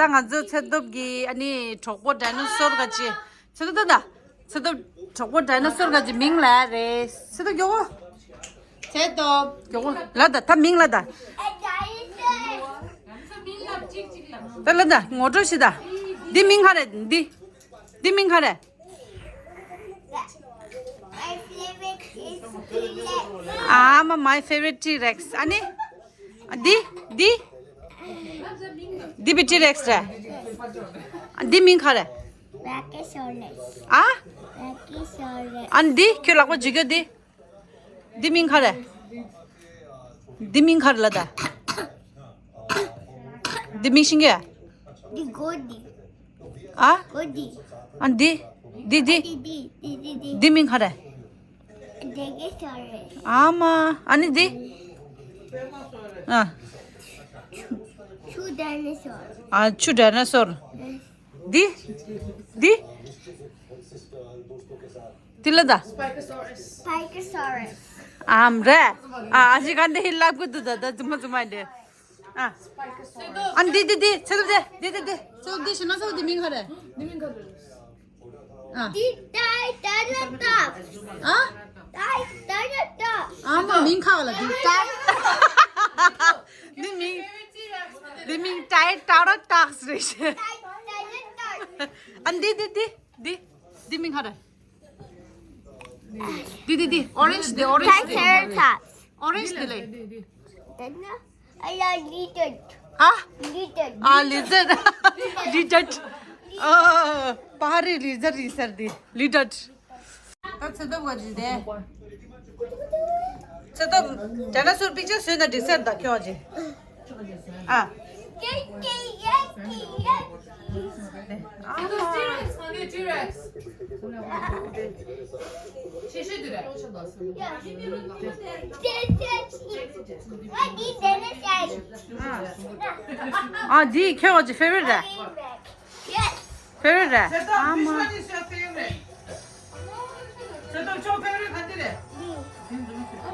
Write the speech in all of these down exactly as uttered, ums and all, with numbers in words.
ང་ཚོ་ཚེ་སྟོབས་ཀྱི་ཨ་ནི་གྲོགས་པོ་ཌའི་ནོ་སོར་ག་ཅི། ཚེ་སྟོབས་ད་ད། ཚེ་སྟོབས་གྲོགས་པོ་ཌའི་ནོ་སོར་ག་ཅི་མིང་ལ་རེད། ཚེ་སྟོབས་མགྱོགས་པོ། ཚེ་སྟོབས་མགྱོགས་པོ་ལ་ད་ད་མིང་ལ་ད། ད་ལ་ད་ངོ་སྤྲོད་ཞིག་ད། འདི་མིང་ག་རེད་འདི། འདི་མིང་ག་རེད། My favorite is T-Rex. ཨ་མ། my favorite T-Rex. ཨ་ནི། འདི། འདི། འདི་བི་ཊི་རེག་སི་རེད། འདི་མིང་ག་རེད། Brachiosaurus. ཨ། Brachiosaurus. ཨ་ནི་འདི་ཁྱོད་ལག་པ་འཇུ་རྒྱུ་འདི། འདི་མིང་ག་རེད། འདི་མིང་ག་རེད་ལ་ད། འདི་མིང་ཤེས་ཀྱི། The Goldie. ཨ། Goldie. ཨ་འདི། འདི་འདི། The, the, the, the, the. འདི་མིང་ག་རེད། Brachiosaurus. ཨ་མ། ཨ་ནི་འདི། ཨ། Two dinosaurs. ཨ་ཆུ་ཌའི་ནོ་སོར། འདི། འདི། འདི་ལ་ད། Spikosaurus. ཨམ་རེད། ཨ་ཨ་ཅི་ག་འདི་ལབ་གི་འདུག་ད་ད་རྫུན་མ་རྫུན་མ་འདི། ཨ། ཨ་འདི་འདི་འདི་ཚེ་སྟོབས་འདི་འདི་འདི་འདི་ཚེ་སྟོབས་འདི་ཞེ་ན་ཚེ་སྟོབས་འདི་མིང་ག་རེད། འདི་མིང་ག་རེད། ཨ། The Triceratops. ཨ། Triceratops. ཨ་མ་མིང་ག་ལ་འདི་ད། འདི་མིང་། འདི་མིང་ཊའི་ཊ་ར་ཊག་སི་རེད་ཤག Triceratops. ཨ་འདི་འདི་འདི་འདི་འདི་མིང་ག་རེད། འདི་འདི་འདི་ཨོ་རེན་ཇི་འདི་ཨོ་རེན་ཇི་འདི། Triceratops. ཨོ་རེན་ཇི་འདི་ལས། Then, uh, I like lizard. ཨ། Lizard. ཨ་ལི་ཛར་ཌི། ལི་ཛར་ཌི། ཨ། པ་རི་ལི་ཛར་ཌི་ཟེར་འདི་ལི་ཛར་ཌི། ད་ཚེ་སྟོབས་ག་ཅི་དེ། ཚེ་སྟོབས་ཌའི་ནོ་སོར་པིག་ཅར་བཟོས་ན་འགྲིག་ས་རེད་ད་ཁྱོད་ཀྱི། ཨ། Yankee, Yankee, Yankee. T-Rex, honey, T-Rex. ཆེ་ཤོས་དེ་རེད། What is dinosaur? ཨ་འདི་ཁྱོད་ཀྱི་ཕེ་ཝ་རིཊ་རེད། Yes. ཕེ་ཝ་རིཊ་རེད། ཨ་མ།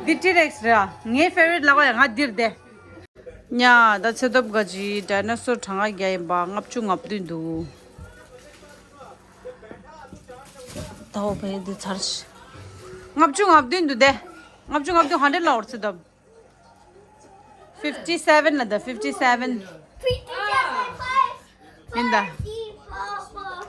འདི་ཊི་རེག་སི་རེད། ངའི་ཕེ་ཝ་རིཊ་ལབ་ཡ་ང་འདིར་བསྡད། ཉ། ད་ཚེ་སྟོབས་ག་ཅི་ཌའི་ནོ་སོར་གྲངས་ཀ་བརྒྱ་ཡིན་པ་ལྔ་བཅུ་ང་བདུན་འདུག་ད་འོ་བས་འདི་ཚར་ཤི། ལྔ་བཅུ་ང་བདུན་འདུག་དེ། ལྔ་བཅུ་ང་བདུན་ཧན་ཌེཌ་ལ་འོར་ཚེ་སྟོབས། fifty seven ལ་ད་fifty seven། Fifty-seven, five, ཡིན་ད། four, four.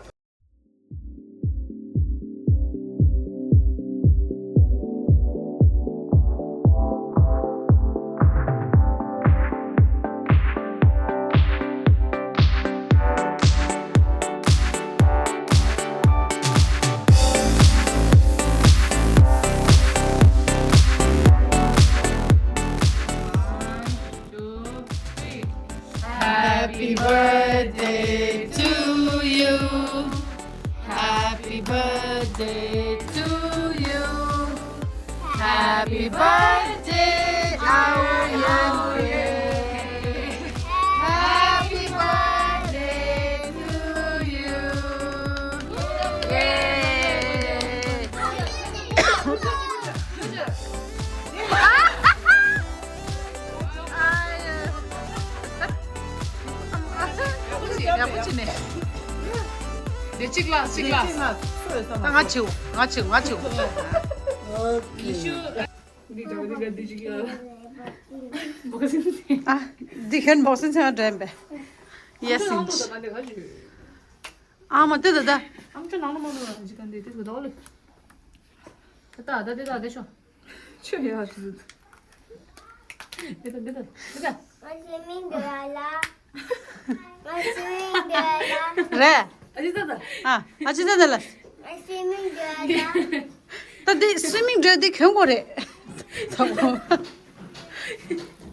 Happy birthday to you. Happy birthday to you. Happy birthday, Aoyang. Happy birthday to you. Yay. ཡག་པོ་བྱས་ནས། དེ་གཅིག་ལ་གཅིག་ལ། ད་ང་བྱེད། ང་བྱེད། ང་བྱེད། ཨ། འདི་ཁྱོད་འབོག་སེ་ཚང་དྲན་པས། ཡེ་སིན། ཨ་མ་དེ་ད་ད། ཨམ་ཅོག་ནང་ལ་མ་འགྲོ་ན་ཅི་ག་འདི་དེ་ཚོ་ད་ལེ། ད་ད་དེ་ད་དེ་ཤོ། ཆོས་ཡ་ཆུ་ཚོད། དེ་ད་དེ་ད་དེ་ད། ང་སུའི་མིང་འདོད་ལ། ང་སུའི་མིང་འདོད་ལ། རེད། ཨ་ཅི་ད་ད། ཨ། ཨ་ཅི་ད་ད་ལ། ང་སུའི་མིང་འདོད་ལ། ད་འདི་སུའི་མིང་འདོད་འདི་གྱོན་དགོས་རེད། ད་འོ།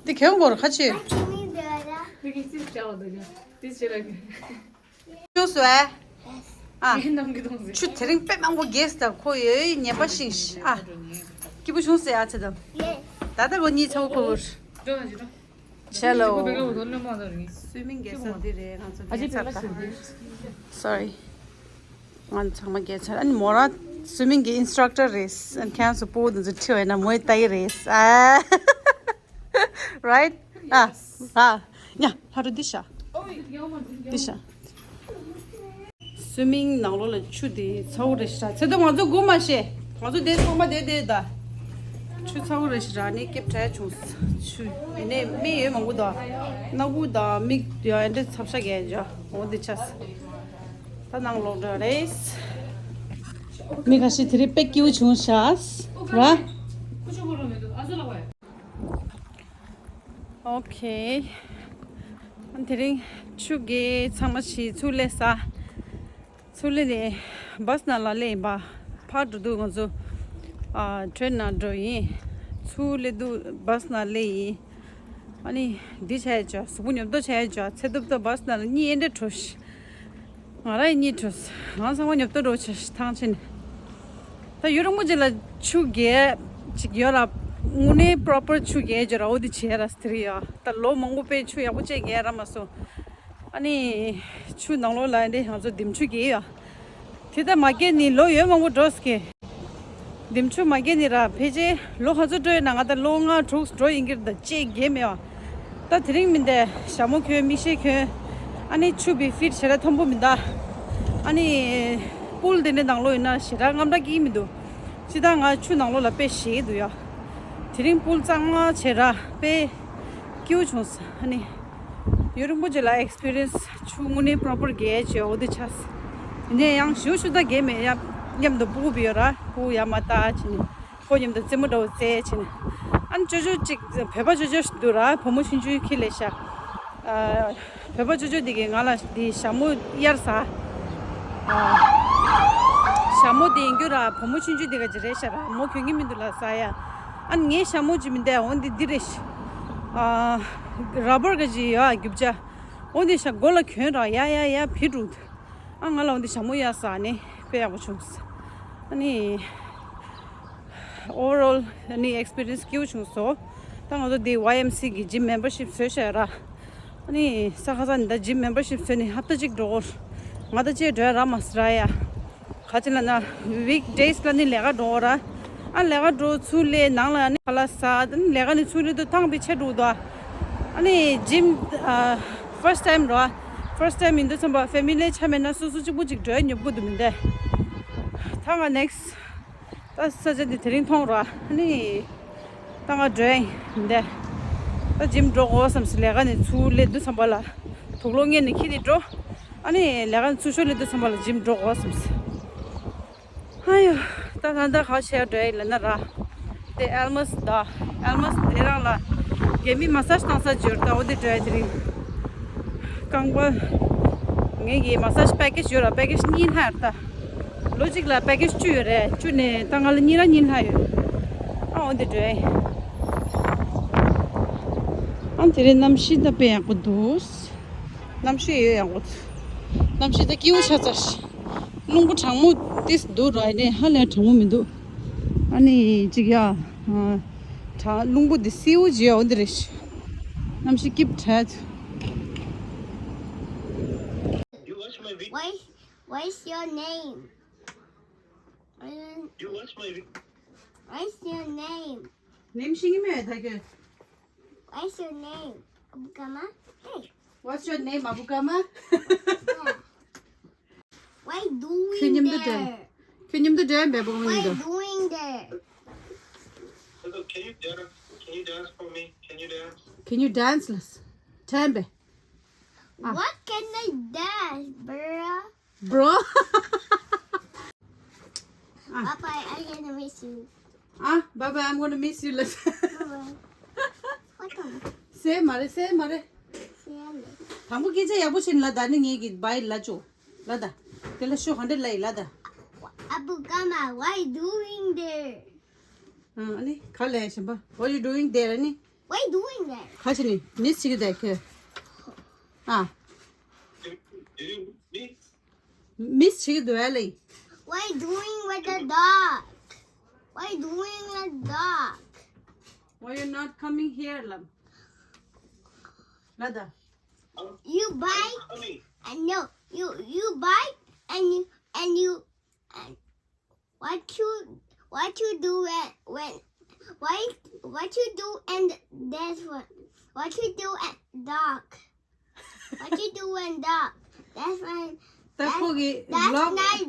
འདི་གྱོན་དགོས་རེད་ཁ་ཆེ། ང་སུའི་མིང་འདོད་ལ། དེ་གི་ཅི་བྱ་བ་ད་ག་དེ་བྱེད་ལ་གི། ཆུ་སོས། ཨ། ངའི་ནང་གི་དོང་ཟེར། ཆུ་དེ་རིང་དཔེ་མང་པོ་རྒྱས་དང་ཁོ་ཡོད་ཉན་པ་ཤིང་ཤི། ཨ། སྐྱིད་པོ་བྱུང་ཟེར་ཨ་ཚེ་དམ། ད་ལྟ་ལོ་གཉིས་ཚ་བོ་ཁོ་བོར། ཇོ་ན་ཇོ། བྱས་ལོ། ཇོ་བེ་ག་བོ་དོ་ལོ་མ་དོ་རིང་། སུའི་མིང་རྒྱས་ས་འདི་རེད་ང་ཚོ་རྒྱས་ཚར་ད། སོ་རི། ང་ཚང་མ་རྒྱས་ཚར། ཨ་ནི་མོ་ར་སུའི་མིང་གི་ཨིན་སི་ཊྲག་ཊར་རེད། ཨ་ནི་ཁྱེད་ཚོ་པོ་དེ་ཚོ་ཁྲིད་བས་ན་མོའི་ལྟ་ཡི་རེད། ཨ། རའིཊ། ཨ། ཨ། ཉ་ལྷ་རུ་འདི་ཤ། དེ་ཤ། སུའི་མིང་ནང་ལོགས་ལ་ཆུ་དེ་ཚ་བོ་རེད་ཤག་ཚེ་དོན་ང་ཚོ་སྒུག་མ་ཤེས། ང་ཚོ་དེ་ཚང་མ་དེ་དེ་ད། ཆུ་ཚ་བོ་རེད་ཤག་ར་ནི་སྐེད་བྲེག་བྱུང་། ཆུ་ཡིན་ནའི་མི་ཡོད་མང་པོ་དང་། སྣ་ཁུག་དང་མིག་ཡང་འདྲ་ཚབ་ཤ་གས་འཇོ་འོ་དེ་ཆགས། ད་ནང་ལོགས་འགྲོ་རེད། མི་ཁ་ཤས་དེ་རིང་དཔེ་སྐྱིད་པོ་བྱུང་ཤག་ར། ཨོ་ཁེ། དེ་རིང་ཆུ་རྐྱལ་ཚང་མ་ཞིག་ཚུར་སླེབས་ས། ཚུར་སླེབས་ནས་བཱས་ནང་ལ་སླེབས་ཡིན་པ། ཕར་འགྲོ་དུས་ང་ཚོ་ཨ་ཊེན་ནང་འགྲོ་ཡིན། ཚུར་སླེབས་དུས་བཱས་ནང་སླེབས་ཡིན། ཨ་ནི་འདི་བྱས་ཡོད་ཅོག་གཟུགས་པོ་ཉོབ་ཏོ་བྱས་ཡོད་ཅོག་ཚེ་ཐུབ་ཏོ་བཱས་ནང་ལ་གཉིད་ཨེ་འདྲ་བྲོ་ཤི། ང་རང་གཉིད་བྲོ་ཤི། ང་ཚང་མ་ཉོབ་ཏོ་འགྲོ་ཆ་ཤི་ཐང་ཆེན། ད་ཡུན་རིང་པོ་ཅིག་ལ་ཆུ་རྐྱལ་ཅིག་ཡོད་ལ། དངོས་གནས་པོ་རོ་པར་ཆུ་རྐྱལ་ཅིག་ར་འོ་དེ་བྱས་ར་སི་ཏི་རི་ཡ། ད་ལོ་མང་པོ་དཔེ་ཆུ་ཡག་པོ་ཅིག་རྐྱལ་ར་མ་སོང་། ཨ་ནི་ཆུ་ནང་ལོགས་ལ་འདི་ང་ཚོ་ལྡེམ་ཆུ་རྐྱལ་ཡ། དེ་ད་མ་རྐྱལ་ནི་ལོ་ཡོད་མང་པོ་འགྲོ་སི་ཀེ། ལྡེམ་ཆུ་མ་རྐྱལ་ནི་ར་ཕལ་ཆེར་ལོ་ག་ཚོད་འགྲོ་ཡོད་ན། ང་ད་ལོ་ལྔ་དྲུག་འགྲོ་ཡིན་གྱི་རེད། ད་ཅིག་རྐྱལ་མེད་བ། ད་དེ་རིང་མི་འདས་ཞྭ་མོ་གྱོན་མིག་ཤེལ་གྱོན། ཨ་ནི་ཆུ་བི་ཕིཊ་ཞེ་དྲག་མཐོན་པོ་མི་འདུག་ཨ་ནི་པུལ་དེ་འདྲའི་ནང་ལོགས་ཡིན་ན་ཞེ་དྲག་དངངས་སྐྲག་སྐྱེ་གི་མི་འདུག་སྤྱིར་བཏང་ང་ཆུ་ནང་ལོགས་ལ་དཔེ་ཞེད་ཀྱི་འདུག་ཡ། དེ་རིང་པུལ་གཙང་མ་བྱས་ར་དཔེ་སྐྱིད་པོ་བྱུང་སོང་། ཨ་ནི་ཡུན་རིང་པོ་ཅིག་ལ་ཨེགས་པི་རི་ཡན་སི་ཆུ་དངོས་གནས་པོ་རོ་པར་རྐྱལ་བྱས་འོ་དེ་ཆགས་སོང་། ཡིན་ནའི་ཡང་ཞུ་ཞུ་ད་རྐྱལ་མེད་ཡ། མཉམ་དུ་སྤུ་གུ་བི་ཡོད་ར། སྤུ་གུ་ཡ་མ་ལྟ་བྱས་ནས། ཁོ་མཉམ་དུ་རྩེད་མོ་འདྲ་བོ་རྩེད་བྱས་ནས། ཨ་ནི་ཅོ་ཅོ་གཅིག་བོད་པ་ཅོ་ཅོ་ཞིག་འདུག་ར། བུ་མོ་ཆུང་ཆུང་ཁྱི་ལས་ཤ། ཨ། བོད་པ་ཅོ་ཅོ་འདི་གིས་ང་ལ་འདི་ཞྭ་མོ་གཡར་ཟ། ཨ། ཞྭ་མོ་འདི་ཡིན་རྒྱུ་ར། བུ་མོ་ཆུང་ཆུང་འདི་ག་ཅིག་རེད་ཤ་ར། མོ་གྱོན་གྱི་མི་འདུག་ལ་ཟ་ཡ། ཨ་ནི་ངའི་ཞྭ་མོ་ཅིག་མི་འདུག་འོ་འདི་འདི་རེད་ཤ། ཨ། ར་བར་ག་ཅིག་ཡོད་ཨ། རྒྱུ་ཆ། འོ་འདི་ཞྭ་མགོ་ལ་གྱོན་ར། ཡ་ཡ་ཡ་བི་འགྲོ། ཨ། ང་ལ་འོ་འདི་ཞྭ་མོ་གཡར་ཟ་ནི་དཔེ་ཡག་པོ་བྱུང་སོང་། ཨ་ནི། ཨོ་ཝར་ཨོལ་ཨ་ནི་ཨེགས་པི་རི་ཡན་སི་སྐྱིད་པོ་བྱུང་སོང་། ད་ང་ཚོ་འདི་ཝའི་ཨེམ་སི་གི་ཇིམ་མེམ་བར་ཤིབ་བཟོས་བཞག་ཡོད་ར། ཨ་ནི་ས་ཁ་ས་ནི་ད་ཇིམ་མེམ་བར་ཤིབ་བཟོས་ནི་ཧབ་ཏ་གཅིག་འགྲོ་གོ། ང་ད་ཅེས་འགྲོ་ཡ་རག་མ་སོང་ར་ཡ། ག་ཅི་ལབ་ན་ཝིག་ཌེ་སི་ལ་ནི་ལས་ཀ་འགྲོ་གོ་ར། ཨ་ལས་ཀ་འགྲོ་ཚུར་སླེབས་ནང་ལ་ནི་ཁ་ལག་ཟ། ཨ་ནི་ལས་ཀ་ནས་ཚུར་སླེབས་དུས་ཐང་པའི་ཆད་འགྲོ་གི་འདུག་ཨ་ནི་ཇིམ་ཨ་ཕར་སི་ཊི་ཊའིམ་ར། ཕར་སི་ཊི་ཊའིམ་ཡིན་དུས་ཙམ་པ་ཕེ་མི་ལི་ཆ་མེད་ན་སོ་སོ་གཅིག་པུ་གཅིག་འགྲོ་ཡ་ཉོབ་གི་འདུག་མི་འདུག་ད་ང་ནེག་སི་ཊི། ད་ས་ཆ་འདི་དེ་རིང་མཐོང་ར། ཨ་ནི་ད་ང་འགྲོ་ཡིན་འདི། ད་ཇིམ་འགྲོ་དགོས་བསམ་སོང་། ལས་ཀ་ནས་ཚུར་སླེབས་དུས་ཙམ་པ་ལ་དུག་ལོག་སྔོན་ནས་འཁྱེར་ནས་འགྲོ། ཨ་ནི་ལས་ཀ་ནས་ཚུར་ཤོག་སླེབས་དུས་ཙམ་པ་ལ་ཇིམ་འགྲོ་དགོས་བསམ་སོང་། ཨ་ཡོ། ད་ད་ལྟ་ག་བྱས་འགྲོ་ཡིན་ལབ་ན་ར། དེ་ཨལ་མ་སི་ད། ཨལ་མ་སི་དེ་རང་ལ་རྒྱ་མི་མ་སཱ་ཇི་བཏང་ས་འབྱོར། ད་འོ་དེ་འགྲོ་ཡ་དེ་རིང་། རྐང་པ། ངེད་ཀྱི་མ་སཱ་ཇི་པེ་ཀེ་ཇི་ཡོད་ར། པེ་ཀེ་ཇི་གཉིས་ལྷག་ཡོད་ད། ལོ་གཅིག་ལ་པེ་ཀེ་ཇི་བཅུ་ཡོད་རེད། བཅུ་ནས་ད་ང་ལ་གཉིས་ར་གཉིས་ལྷག་ཡོད། ཨ་འོ་འདི་འགྲོ་ཡིན། ཨ་དེ་རིང་གནམ་གཤིས་ད་དཔེ་ཡག་པོ་འདུག་གནམ་གཤིས་ཡོད་ཡག་པོ་འདུག་གནམ་གཤིས་ད་སྐྱིད་པོ་ཆགས་ཚར། རླུང་བུ་གྲང་མོ་ཏིས་འདུག་ར། ཡིན་ནའི་ཧ་ལས་གྲང་མོ་མི་འདུག་ཨ་ནི་ཅིག་ཡ། གྲང་། རླུང་བུ་འདི་སེའུ་ཇི་ཡ་འོ་འདི་རེད། གནམ་གཤིས་སྐྱིད་པོ་དྲག Why, what's your name? You watch my vi- What's your name? Name ཤེས་ཀྱི་མེད་ད་ཁྱོད། What's your name? Abukama? Hey. What's your name, Abukama? Yeah. Why doing ཁྱོད་མཉམ་དུ་འགྲོ། there? ཁྱོད་མཉམ་དུ་འགྲོ་ཡ་འབད་པོ་མཉམ་དུ། Why doing there? Hello, can you dance? Can you dance for me? Can you dance? Can you dance ལ། དྲན་པས། ཨ། What can I dance, bro? Bro. ཨ། Bye bye, I'm gonna miss you. ཨ། Bye bye, I'm gonna miss you ལ། Bye bye. What the? ཟེར་མ་རེད། ཟེར་མ་རེད། ཟེར་ཡ་ལེ། དང་པོ་སྐད་ཆ་ཡག་པོ་བྱས་ནས་ལབ། ད་ནི་ངེད་ཀྱི་བའི་ལབ་ཆོག་ལབ་ད། དེ་ལ་ཤོ་ག་འདྲ་ལབ་ཡིན་ལབ་ད། Abukama, what are you doing there? ཨ་ནི་ག་ལབ་ཡ་གཞན་པ། What are you doing there? ཨ་ནི། What are you doing there? ག་བྱས་ནས་མིས་བྱེད་ཀྱི་འདུག་ཁྱོད། ཨ། Did you, did you miss? མིས་བྱེད་ཀྱི་འདུག་ཨ་ལེ། What are you doing with the dog? What are you doing with the dog? Why you not coming here ལབ། ལབ་ད། You bite. I'm coming. I know. You, you bite and you, and you, and what you, what you do when, when, what, what you do and that's what, what you do and dog. What you doing, dog? That's my. ད་ཁོ་གི་That's vlog not.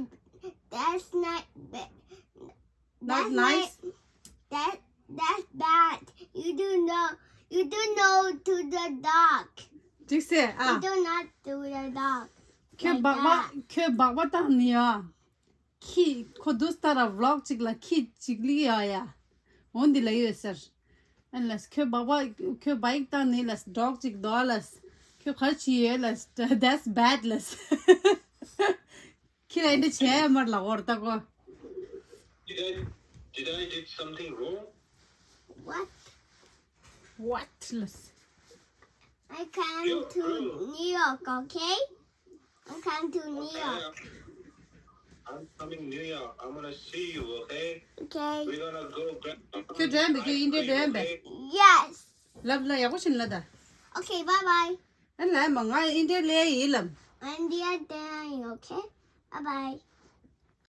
That's not. Ba- not that's nice. My, that that's bad. You do know. You do know to the dog. ཅིག་སེ་ཨ། You do not do the dog. ཁྱོད་སྦག་སྦག་ཁྱོད་སྦག་སྦག་བཏང་ནི་ཡ། ཁྱི་ཁོ་དུས་ལྟར་vlog་ཅིག་ལ་ཁྱི་ཅིག་ལི་ཡ་ཡ། འོ་འདི་ལ་ཡོད་ཟེར། ཨན་ལས་ཁྱོད་སྦག་སྦག་ཁྱོད་སྦག་བཏང་ནི་ལས་dog་ཅིག་དོ་ལས། ཁྱོད་ག་རེ་བྱས་ཡོད་ལས། That's bad་ལས། ཁྱི་ལ་འདི་བྱས་ཡ་མར་ལ་འོར་ད་གོ། Did I did I did something wrong? What? What ལས། I come to New York, okay? I come to New York. I'm coming New York. I'm gonna see you, okay? Okay. We're gonna go back. ཁྱོད་འགྲོ་ཡིན་པས་ཁྱོད་ཨིན་ཌི་ཡ་འགྲོ་ཡིན་པས། Yes. ལབ་ལ་ཡག་པོ་ཞིག་ལབ་ད། Okay, bye bye. ཨན་ལ་མ་ང་ཨིན་ཌི་ཡ་ལ་ཡིན་ལབ། I'm the other, okay? Bye bye.